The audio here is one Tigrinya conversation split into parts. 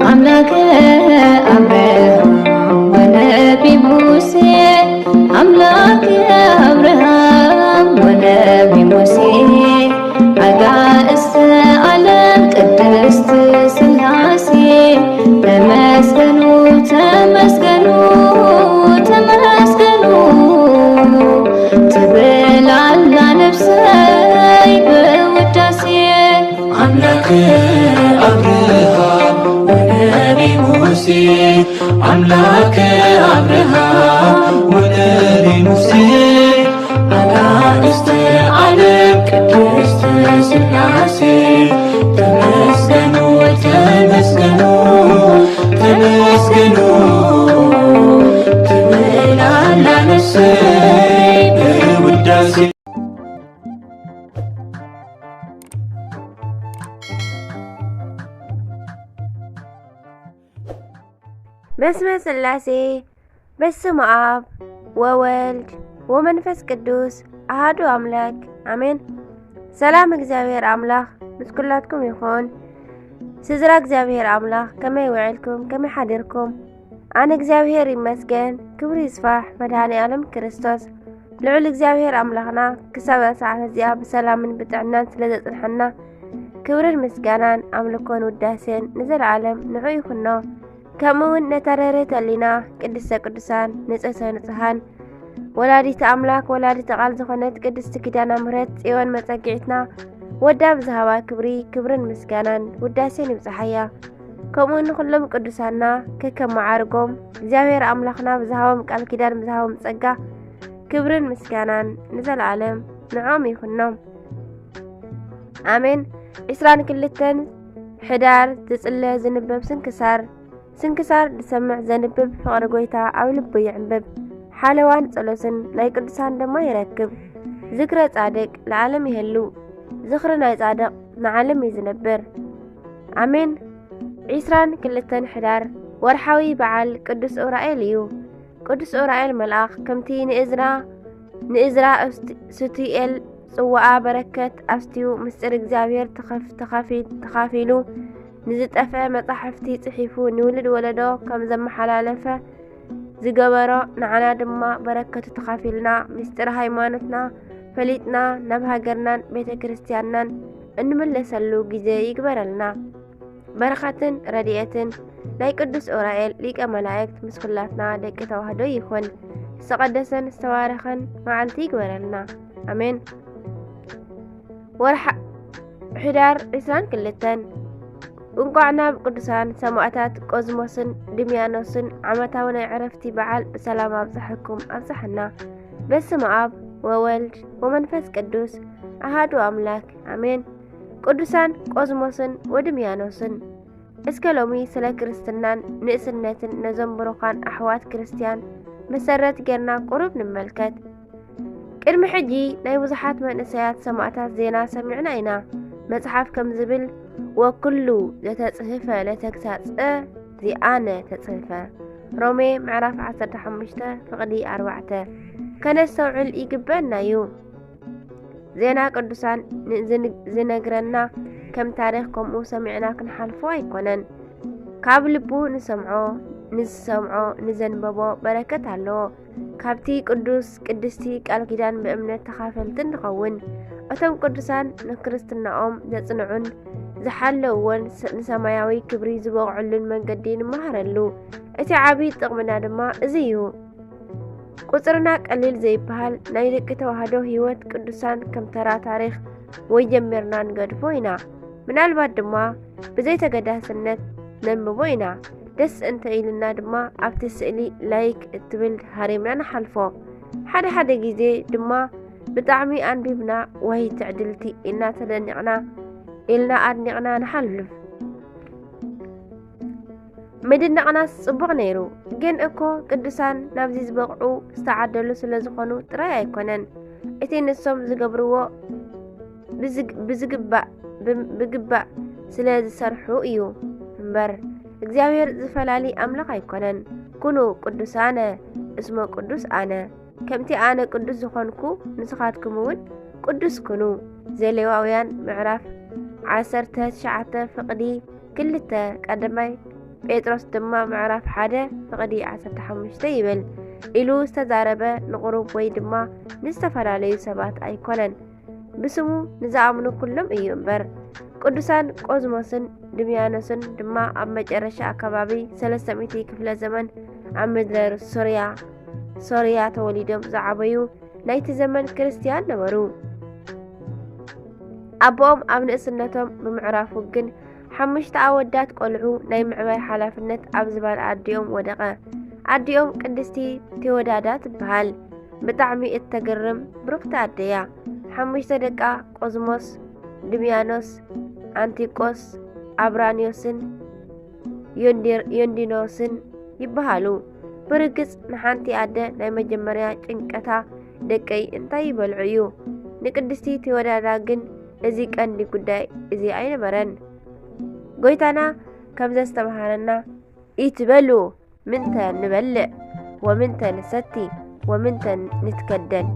ኣምላከ ኣብርሃም ወነቢ ሙሴ፣ ኣምላከ ኣብርሃም ወነቢ ሙሴ፣ ኣጋእዝተ ዓለም ቅድስት ስላሴ፣ ተመስገኑ፣ ተመስገኑ፣ ተመስገኑ፣ ትብል ኣላ ነፍሰይ ብውዳሴ። ኣምላከ ኣብርሃም ወነቢ ሙሴ፣ ኣምላከ ኣብርሃም ወነቢ ሙሴ፣ ኣጋእዝተ ዓለም ቅድስት ስላሴ፣ ተመስገኑ፣ ተመስገኑ፣ ተመስገኑ፣ ትብል ኣላ ነፍሰይ ብውዳሴ። በስመ ስላሴ፣ በስመ ኣብ ወወልድ ወመንፈስ ቅዱስ ኣሃዱ ኣምላክ ኣሜን። ሰላም እግዚኣብሔር ኣምላክ ምስ ኩላትኩም ይኹን። ስድራ እግዚኣብሔር ኣምላክ ከመይ ውዕልኩም? ከመይ ሓዲርኩም? ኣነ እግዚኣብሔር ይመስገን፣ ክብሪ ይስፋሕ መድኃኔ ዓለም ክርስቶስ። ልዑል እግዚኣብሔር ኣምላኽና ክሳብ እዛ ሰዓት እዚኣ ብሰላምን ብጥዕናን ስለ ዘጽንሐና ክብርን ምስጋናን ኣምልኮን ውዳሴን ንዘለዓለም ንዑ ይኹኖ። ከምኡ እውን ነታ ርህርህቲ ህሊና ቅድስተ ቅዱሳን ንጽህተ ንጹሃን ወላዲተ ኣምላክ ወላዲተ ቃል ዝኾነት ቅድስቲ ኪዳነ ምሕረት ጽዮን መጸግዒትና ወዳ ብዝሃባ ክብሪ ክብርን ምስጋናን ውዳሴን ይብጽሓያ። ከምኡ ንኹሎም ቅዱሳና ከከም መዓርጎም እግዚኣብሔር ኣምላኽና ብዝሃቦም ቃል ኪዳን ብዝሃቦም ጸጋ ክብርን ምስጋናን ንዘለዓለም ንዖም ይኹኖም። ኣሜን። ዕስራን ክልተን ሕዳር ዝጽለ ዝንበብ ስንክሳር። ስንክሳር ዝሰምዕ ዘንብብ ፍቕሪ ጎይታ ኣብ ልቡ ይዕምብብ። ሓለዋን ጸሎትን ናይ ቅዱሳን ድማ ይረክብ። ዝክረ ጻድቅ ለዓለም ይህሉ። ዝኽሪ ናይ ጻድቕ ንዓለም እዩ ዝነብር። ኣሜን። ዕስራን ክልተን ሕዳር ወርሓዊ በዓል ቅዱስ ኡራኤል እዩ። ቅዱስ ኡራኤል መልኣኽ ከምቲ ንእዝራ ንእዝራ እስት- ሱቱኤል ጽዋኣ በረከት ኣስትዩ ምስጢር እግዚኣብሔር ተኸፍ- ተኻፊ- ተኻፊሉ ንዝጠፍአ መጻሕፍቲ ጽሒፉ ንውልድ ወለዶ ከም ዘመሓላለፈ ዝገበሮ ንዓና ድማ በረከቱ ተኻፊልና ምስጢር ሃይማኖትና ፈሊጥና ናብ ሃገርናን ቤተ ክርስቲያንናን እንምለሰሉ ግዜ ይግበረልና። በረኸትን ረድኤትን ናይ ቅዱስ ኡራኤል ሊቀ መላእክት ምስ ኩላትና ደቂ ተዋህዶ ይኹን። ዝተቐደሰን ዝተባረኸን መዓልቲ ይግበረልና። ኣሜን። ወርሓ ሕዳር ዕስራን ክልተን እንቋዕ ናብ ቅዱሳን ሰማእታት ቆዝሞስን ድምያኖስን ዓመታዊ ናይ ዕረፍቲ በዓል ብሰላም ኣብጽሐኩም ኣብጽሐና። በስመ ኣብ ወወልድ ወመንፈስ ቅዱስ ኣሃዱ ኣምላክ ኣሜን። ቅዱሳን ቆዝሞስን ወድምያኖስን እስከ ሎሚ ስለ ክርስትናን ንእስነትን ነዞም ብሩኻን ኣሕዋት ክርስትያን መሰረት ጌርና ቁሩብ ንመልከት። ቅድሚ ሕጂ ናይ ብዙሓት መንእሰያት ሰማእታት ዜና ሰሚዕና ኢና። መጽሓፍ ከም ዝብል ወኩሉ ዘተጽህፈ ለተግሳጸ ዚኣነ ተጽህፈ። ሮሜ ምዕራፍ ዓሰርተ ሓሙሽተ ፍቕዲ ኣርባዕተ። ከነስተውዕል ይግበእና እዩ። ዜና ቅዱሳን ንዝን- ዝነግረና ከም ታሪኽ ከምኡ ሰሚዕና ክንሓልፎ ኣይኮነን። ካብ ልቡ ንሰምዖ፣ ንዝሰምዖ፣ ንዘንበቦ በረከት ኣለዎ። ካብቲ ቅዱስ ቅድስቲ ቃል ኪዳን ብእምነት ተኻፈልቲ ንኸውን። እቶም ቅዱሳን ንክርስትናኦም ዘጽንዑን ዝሓለውዎን ስ- ንሰማያዊ ክብሪ ዝበቕዑሉን መንገዲ ንመሃረሉ። እቲ ዓቢ ጥቕምና ድማ እዚ እዩ። ቁጽርና ቀሊል ዘይበሃል ናይ ደቂ ተዋህዶ ህይወት ቅዱሳን ከም ተራ ታሪኽ ወይ ጀሚርና ንገድፎ ኢና። ምናልባት ድማ ብዘይተገዳስነት ነንብቦ ኢና። ደስ እንተ ኢሉና ድማ ኣብቲ ስእሊ ላይክ እትብል ሃሪምና ንሓልፎ። ሓደ ሓደ ግዜ ድማ ብጣዕሚ ኣንቢብና ወይ ትዕድልቲ ኢልና ተደኒቕና ኢልና ኣድኒቕና ንሓልፍ። ምድናቕናስ ጽቡቕ ነይሩ፣ ግን እኮ ቅዱሳን ናብዚ ዝበቕዑ ዝተዓደሉ ስለ ዝኾኑ ጥራይ ኣይኮነን። እቲ ንሶም ዝገብርዎ ብዝግ- ብዝግባእ ብም- ብግባእ ስለ ዝሰርሑ እዩ እምበር እግዚኣብሔር ዝፈላሊ ኣምላኽ ኣይኮነን። ኩኑ ቅዱሳነ እስመ ቅዱስ ኣነ፣ ከምቲ ኣነ ቅዱስ ዝኾንኩ ንስኻትኩም እውን ቅዱስ ኩኑ። ዘሌዋውያን ምዕራፍ ዓሰርተ ትሽዓተ ፍቕዲ ክልተ፣ ቀዳማይ ጴጥሮስ ድማ ምዕራፍ ሓደ ፍቕዲ ዓሰርተ ሓሙሽተ ይብል። ኢሉ ዝተዛረበ ንቑሩብ ወይ ድማ ንዝተፈላለዩ ሰባት ኣይኮነን፣ ብስሙ ንዝኣምኑ ኩሎም እዩ እምበር። ቅዱሳን ቆዝሞስን ድምያኖስን ድማ ኣብ መጨረሻ ኣከባቢ ሰለስተ ሚእቲ ክፍለ ዘመን ኣብ ምድረ ሶርያ፣ ሶርያ ተወሊዶም ዝዓበዩ ናይቲ ዘመን ክርስትያን ነበሩ። ኣቦኦም ኣብ ንእስነቶም ብምዕራፉ ግን ሓሙሽተ ኣወዳት ቆልዑ ናይ ምዕባይ ሓላፍነት ኣብ ዝባን ኣዲኦም ወደቐ። ኣዲኦም ቅድስቲ ቴዎዳዳ ትበሃል። ብጣዕሚ እተግርም ብሩኽቲ ኣደያ። ሓሙሽተ ደቃ ቆዝሞስ፣ ድምያኖስ፣ ኣንቲቆስ፣ ኣብራንዮስን ዮንዲር-፣ ዮንዲኖስን ይበሃሉ። ብርግጽ ንሓንቲ ኣደ ናይ መጀመርያ ጭንቀታ ደቀይ እንታይ ይበልዑ እዩ። ንቅድስቲ ቴዎዳዳ ግን እዚ ቀንዲ ጉዳይ እዚ ኣይነበረን። ጎይታና ከም ዘስተምሃረና፣ "ኢትበሉ ምንተ ንበልዕ ወምንተ ንሰቲ ወምንተ ንትከደን?"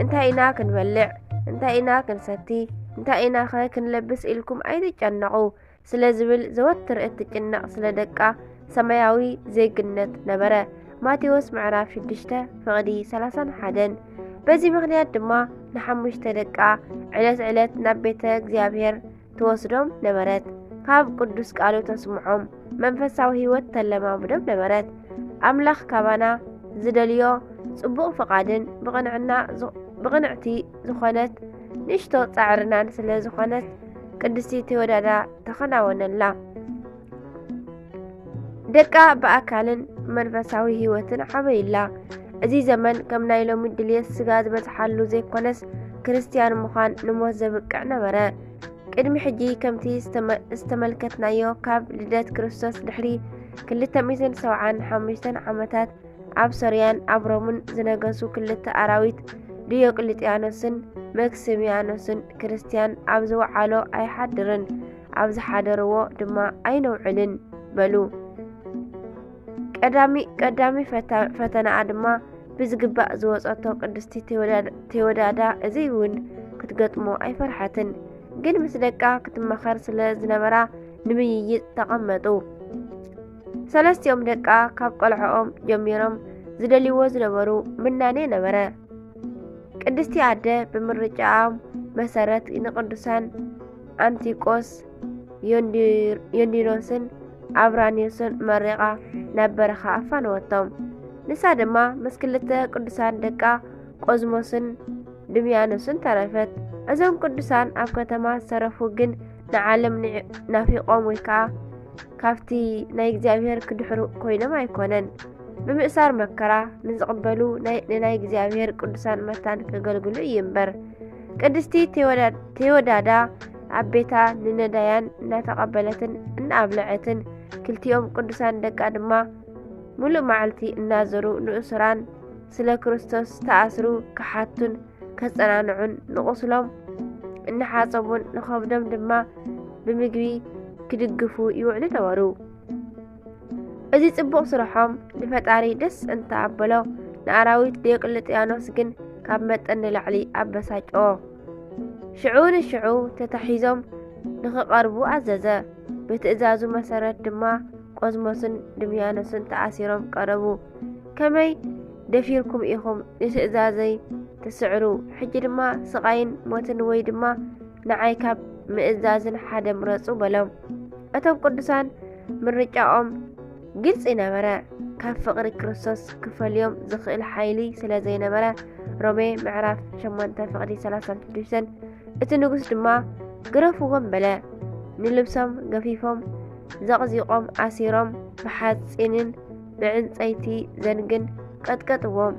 እንታይ ኢና ክንበልዕ፣ እንታይ ኢና ክንሰቲ፣ እንታይ ኢናኸ ክንለብስ ኢልኩም ኣይትጨነቑ ስለ ዝብል ዘወትር እትጭነቕ ስለ ደቃ ሰማያዊ ዜግነት ነበረ። ማቴዎስ ምዕራፍ ሽዱሽተ ፍቕዲ ሰላሳን ሓደን። በዚ ምኽንያት ድማ ንሓሙሽተ ደቃ ዕለት ዕለት ናብ ቤተ እግዚኣብሔር ትወስዶም ነበረት። ካብ ቅዱስ ቃሉ ተስምዖም፣ መንፈሳዊ ህይወት ተለማምዶም ነበረት። ኣምላኽ ካባና ዝደልዮ ጽቡቕ ፍቓድን ብቕንዕና ዝ-፣ ብቕንዕቲ ዝኾነት ንእሽቶ ጻዕርናን ስለ ዝኾነት ቅድስቲ ቴዎዳዳ ተኸናወነላ። ደቃ ብኣካልን መንፈሳዊ ህይወትን ዓበዩላ። እዚ ዘመን ከም ናይ ሎሚ ድልየት ስጋ ዝበዝሓሉ ዘይኮነስ፣ ክርስትያን ምዃን ንሞት ዘብቅዕ ነበረ። ቅድሚ ሕጂ ከምቲ ዝተመ-፣ ዝተመልከትናዮ፣ ካብ ልደት ክርስቶስ ድሕሪ ክልተ ሚእትን ሰብዓን ሓሙሽተን ዓመታት ኣብ ሶርያን ኣብ ሮምን ዝነገሱ ክልተ ኣራዊት፣ ዲዮቅልጥያኖስን መክሲሚያኖስን፣ ክርስትያን ኣብ ዝወዓሎ ኣይሓድርን፣ ኣብ ዝሓደርዎ ድማ ኣይነውዕልን በሉ። ቀዳሚ፣ ቀዳሚ ፈታ-፣ ፈተናኣ ድማ ብዝግባእ ዝወጸቶ ቅድስቲ ቴዎዳ-፣ ቴዎዳዳ እዚ እውን ክትገጥሞ ኣይፈርሓትን። ግን ምስ ደቃ ክትመኸር ስለ ዝነበራ ንምይይጥ ተቐመጡ። ሰለስቲኦም ደቃ ካብ ቆልዓኦም ጀሚሮም ዝደልይዎ ዝነበሩ ምናኔ ነበረ። ቅድስቲ ኣደ ብምርጫኦም መሰረት ንቅዱሳን ኣንቲቆስ፣ ዮንዲ-፣ ዮንዲኖስን ኣብራኒዮስን መሪቓ ናብ በረኻ ኣፋነወቶም። ንሳ ድማ ምስ ክልተ ቅዱሳን ደቃ ቆዝሞስን ድምያኖስን ተረፈት። እዞም ቅዱሳን ኣብ ከተማ ዝተረፉ ግን ንዓለም ንዕ-፣ ናፊቖም ወይ ከኣ ካብቲ ናይ እግዚኣብሔር ክድሕሩ ኮይኖም ኣይኮነን። ብምእሳር መከራ ንዝቕበሉ ናይ፣ ንናይ እግዚኣብሔር ቅዱሳን መታን ከገልግሉ እዩ እምበር። ቅድስቲ ቴዎዳ-፣ ቴዎዳዳ ኣብ ቤታ ንነዳያን እናተቐበለትን እናኣብለዐትን፣ ክልቲኦም ቅዱሳን ደቃ ድማ ምሉእ መዓልቲ እናዘሩ ንእሱራን ስለ ክርስቶስ ተኣስሩ ክሓቱን ከጸናንዑን፣ ንቑስሎም እናሓጸቡን ንኸብዶም ድማ ብምግቢ ክድግፉ ይውዕሉ ነበሩ። እዚ ጽቡቕ ስርሖም ንፈጣሪ ደስ እንተ ኣበሎ፣ ንኣራዊት ዲዮቅልጥያኖስ ግን ካብ መጠን ንላዕሊ ኣበሳጨዎ። ሽዑ ንሽዑ ተታሒዞም ንኽቐርቡ ኣዘዘ። ብትእዛዙ መሰረት ድማ ቆዝሞስን ድምያኖስን ተኣሲሮም ቀረቡ። ከመይ ደፊርኩም ኢኹም ንትእዛዘይ ትስዕሩ? ሕጂ ድማ ስቓይን ሞትን ወይ ድማ ንዓይ ካብ ምእዛዝን ሓደ ምረጹ በሎም። እቶም ቅዱሳን ምርጫኦም ግልጺ ነበረ። ካብ ፍቕሪ ክርስቶስ ክፈልዮም ዝኽእል ሓይሊ ስለ ዘይነበረ፣ ሮሜ ምዕራፍ ሸሞንተ ፍቕዲ ሰላሳን ሽዱሽተን፣ እቲ ንጉስ ድማ ግረፍዎም በለ። ንልብሶም ገፊፎም ዘቕዚቖም ኣሲሮም ብሓጺንን ብዕንጸይቲ ዘንግን ቀጥቀጥዎም።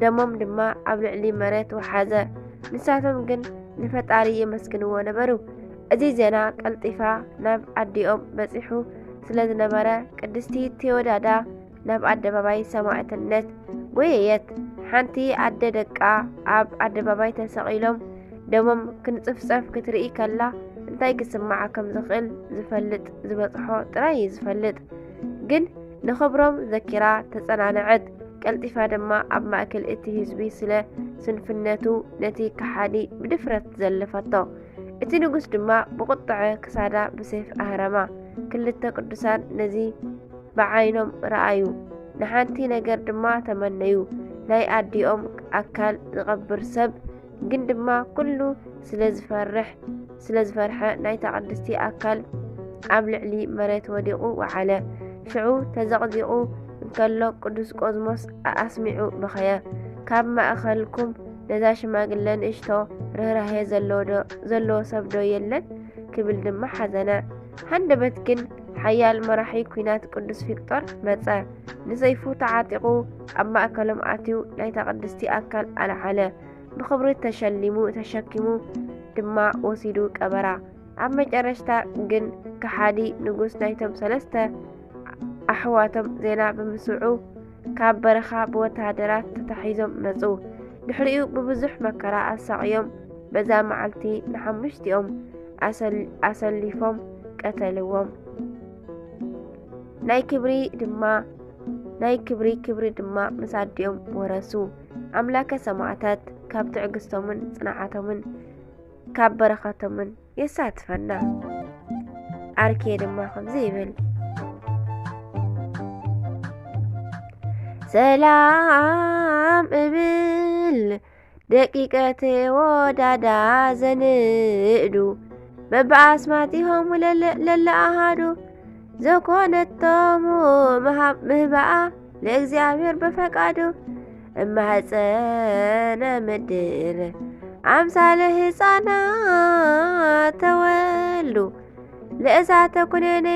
ደሞም ድማ ኣብ ልዕሊ መሬት ወሓዘ። ንሳቶም ግን ንፈጣሪ የመስግንዎ ነበሩ። እዚ ዜና ቀልጢፋ ናብ ኣዲኦም በጺሑ ስለ ዝነበረ፣ ቅድስቲ ቴዎዳዳ ናብ ኣደባባይ ሰማዕትነት ጎየየት። ሓንቲ ኣደ ደቃ ኣብ ኣደባባይ ተሰቒሎም ደሞም ክንጽፍጸፍ ክትርኢ ከላ፣ እንታይ ክስምዓ ከም ዝኽእል ዝፈልጥ ዝበጽሖ ጥራይ እዩ ዝፈልጥ። ግን ንኽብሮም ዘኪራ ተጸናንዐት። ቀልጢፋ ድማ ኣብ ማእከል እቲ ህዝቢ ስለ ስንፍነቱ ነቲ ከሓዲ ብድፍረት ዘለፈቶ። እቲ ንጉስ ድማ ብቑጥዐ ክሳዳ ብሴፍ ኣህረማ። ክልተ ቅዱሳን ነዚ ብዓይኖም ረኣዩ፣ ንሓንቲ ነገር ድማ ተመነዩ፣ ናይ ኣዲኦም ኣካል ዝቐብር ሰብ። ግን ድማ ኩሉ ስለ ዝፈርሕ፣ ስለ ዝፈርሐ ናይታ ቅድስቲ ኣካል ኣብ ልዕሊ መሬት ወዲቑ ወዓለ። ሽዑ ተዘቕዚቑ እንከሎ ቅዱስ ቆዝሞስ ኣስሚዑ በኸየ። ካብ ማእኸልኩም ነዛ ሽማግለ ንእሽቶ ርህራሄ ዘለዎ ዶ-፣ ዘለዎ ሰብ ዶ የለን? ክብል ድማ ሓዘነ። ሃንደበት ግን ሓያል መራሒ ኲናት ቅዱስ ፊቅጦር መጸ። ንሰይፉ ተዓጢቑ ኣብ ማእከሎም ኣትዩ ናይታ ቅድስቲ ኣካል ኣልዓለ። ብኽብሪ ተሸሊሙ፣ ተሸኪሙ ድማ ወሲዱ ቀበራ። ኣብ መጨረሽታ ግን ከሓዲ ንጉስ ናይቶም ሰለስተ ኣሕዋቶም ዜና ብምስምዑ ካብ በረኻ ብወተሃደራት ተታሒዞም መጹ። ድሕሪኡ ብብዙሕ መከራ ኣሳቕዮም በዛ መዓልቲ ንሓሙሽቲኦም ኣሰል-፣ ኣሰሊፎም ቀተልዎም። ናይ ክብሪ ድማ፣ ናይ ክብሪ ክብሪ ድማ ምስ ኣዲኦም ወረሱ። ኣምላከ ሰማዕታት ካብ ትዕግስቶምን ጽንዓቶምን ካብ በረኸቶምን የሳትፈና። ኣርኬ ድማ ከምዚ ይብል። ሰላም እብል ደቂቀ ተወዳዳ ዘንእዱ በብኣስማቲሆም ለለ-፣ ለለኣሃዱ ዘኮነቶሙ ምሃብ-፣ ምህባኣ ለእግዚኣብሔር በፈቃዱ እማህፀነ ምድር ኣምሳለ ህፃናት ተወልዱ ለእሳተ ኩነኔ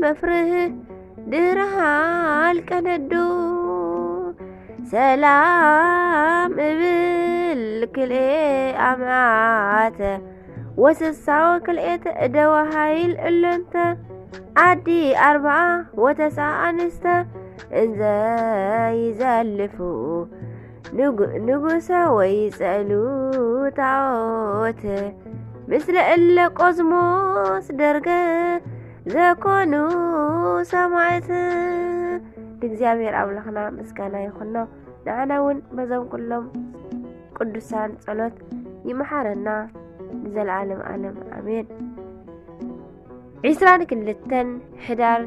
መፍርህ ድህሪ ሃልቀ ነዱ ሰላም እብል ክልኤ ኣማተ ወስሳው ክልኤተ እደወ ሃይል እሎንተ ኣዲ ኣርባዓ ወተስዓ ኣንስተ እንዘ ይዘልፉ ንጉ-፣ ንጉሰ ወይ ጸሉ ጣዖት ምስለ እለ ቆዝሞስ ደርገ ዘኮኑ ሰማዕት። ንእግዚኣብሔር ኣምላኽና ምስጋና ይኹኖ። ንዓና እውን በዞም ኩሎም ቅዱሳን ጸሎት ይመሓረና ንዘለዓለም ዓለም ኣሜን። ዒስራን ክልተን ሕዳር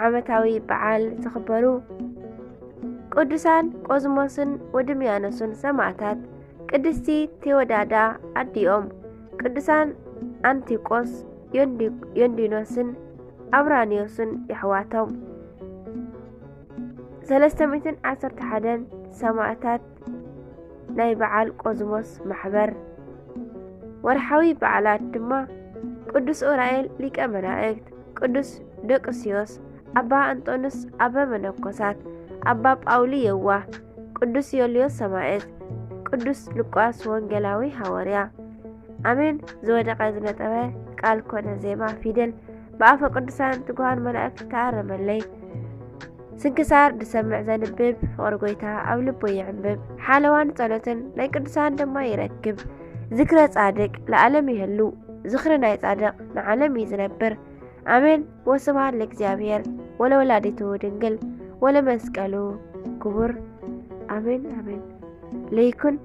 ዓመታዊ በዓል ዝኽበሩ ቅዱሳን ቆዝሞስን ወድምያኖስን ሰማዕታት፣ ቅድስቲ ቴዎዳዳ ኣዲኦም፣ ቅዱሳን ኣንቲቆስ፣ ዮንዲ-፣ ዮንዲኖስን ኣብራኒዮስን የሕዋቶም። ሰለስተ ሚእትን ዓሰርተ ሓደን ሰማዕታት ናይ በዓል ቆዝሞስ ማሕበር። ወርሓዊ በዓላት ድማ ቅዱስ ኡራኤል ሊቀ መላእክት፣ ቅዱስ ደቅስዮስ፣ ኣባ እንጦንስ ኣበ መነኮሳት፣ ኣባ ጳውሊ የዋህ፣ ቅዱስ ዮልዮስ ሰማዕት፣ ቅዱስ ሉቃስ ወንጌላዊ ሃዋርያ። ኣሜን። ዝወደቐ ዝነጠበ ቃል ኮነ ዜማ ፊደል ብኣፈ ቅዱሳን ትጉሃን መላእክት ተኣረመለይ። ስንክሳር ዝሰምዕ ዘንብብ ፍቕሪ ጎይታ ኣብ ልቡ ይዕንብብ። ሓለዋን ጸሎትን ናይ ቅዱሳን ድማ ይረክብ። ዝክረ ጻድቅ ለዓለም ይህሉ። ዝኽሪ ናይ ጻድቕ ንዓለም እዩ ዝነብር። ኣሜን። ወስብሐት ለእግዚኣብሔር ወለወላዲቱ ድንግል ወለመስቀሉ ክቡር። ኣሜን፣ ኣሜን። ለይኩን